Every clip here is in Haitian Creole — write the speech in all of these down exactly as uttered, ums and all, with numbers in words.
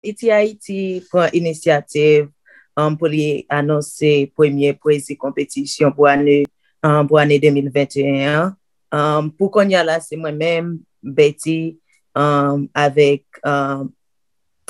Iti Ayiti pran inisyativ um, pou li anonse premye pwezi konpetisyon pou ane um, pou ane de mil venteyen an. Um, pou kounye a la, se mwen menm, Betty, um, avèk um,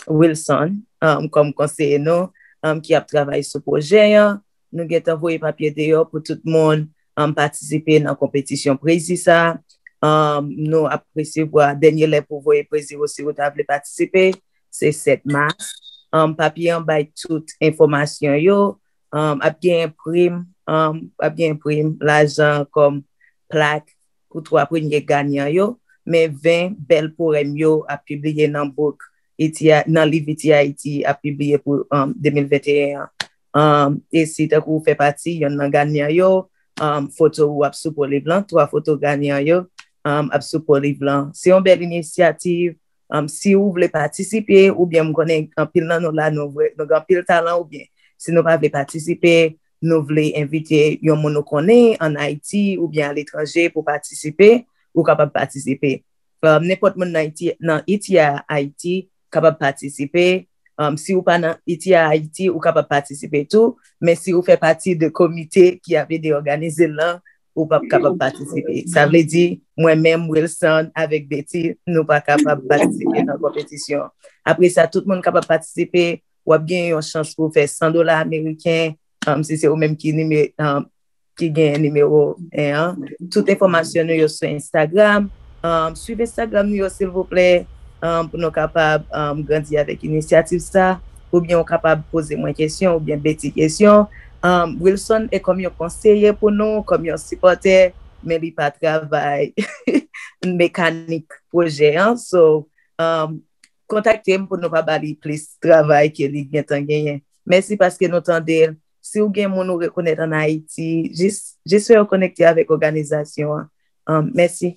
Wilson um, kòm konseye nou um, ki ap travay sou pwojè an. Nou gentan voye papye deyò pou tout moun um, patisipe nan konpetisyon pwezi sa. Um, nou ap resevwa dènye lè pou voye pwezi yo si ou ta vle patisipe. Se sèt mas. Um, papye an bay tout enfòmasyon yo. Um, ap gen prim, um, ap gen prim, lajan kòm plak pou twa premye ganyan yo, men ven bèl powèm yo ap pibliye nan book Iti, nan liv Iti Ayiti ap pibliye pou um, de mil venteyen an. Um, e si tankou ou fè pati yonn nan ganyan yo, um, foto ou ap sou po liv lan, twa foto ganyan yo um, ap sou po liv lan. Se yon bèl inisyativ. Um, si ou vle patisipe, oubyen m konnen anpil nan nou la, nou, vre, nou gen anpil talan, oubyen si nou pa vle patisipe, nou vle envite yon moun nou konnen an Ayiti oubyen aletranje pou patisipe, ou kapab patisipe. Um, nenpòt moun nan Iti, nan Iti a Ayiti kapab patisipe. Um, si ou pa nan Iti a Ayiti, ou kapab patisipe tou. Men si ou fè pati de komite ki ap ede òganize l lan, ou p ap kapab patisipe. Sa vle di, mwen menm, Wilson, avèk Betty, nou pa kapab patisipe nan konpetisyon. Apre sa, tout moun kapab patisipe. W ap gen yon chans pou w fè san dola ameriken, um, si se ou menm ki nime, um, ki gen nimewo en an. Tout enfòmasyon nou yo sou Instagram. Um, swiv Instagram nou yo, silvouplè, um, pou nou kapab um, grandi avèk inisyativ sa. Oubyen ou kapab poze mwen kesyon, oubyen Betty kesyon. Um, Wilson e kòm yon konseye pou nou, kòm yon sipòtè, men li pa travay mekanik pwojè an. So, um, kontakte m pou nou pa ba li plis travay ke li gentan genyen. Mèsi paske nou tande l. Si w gen moun ou rekonèt an Ayiti, jis, jis fè yo konekte avèk òganizasyon an. Um, mèsi.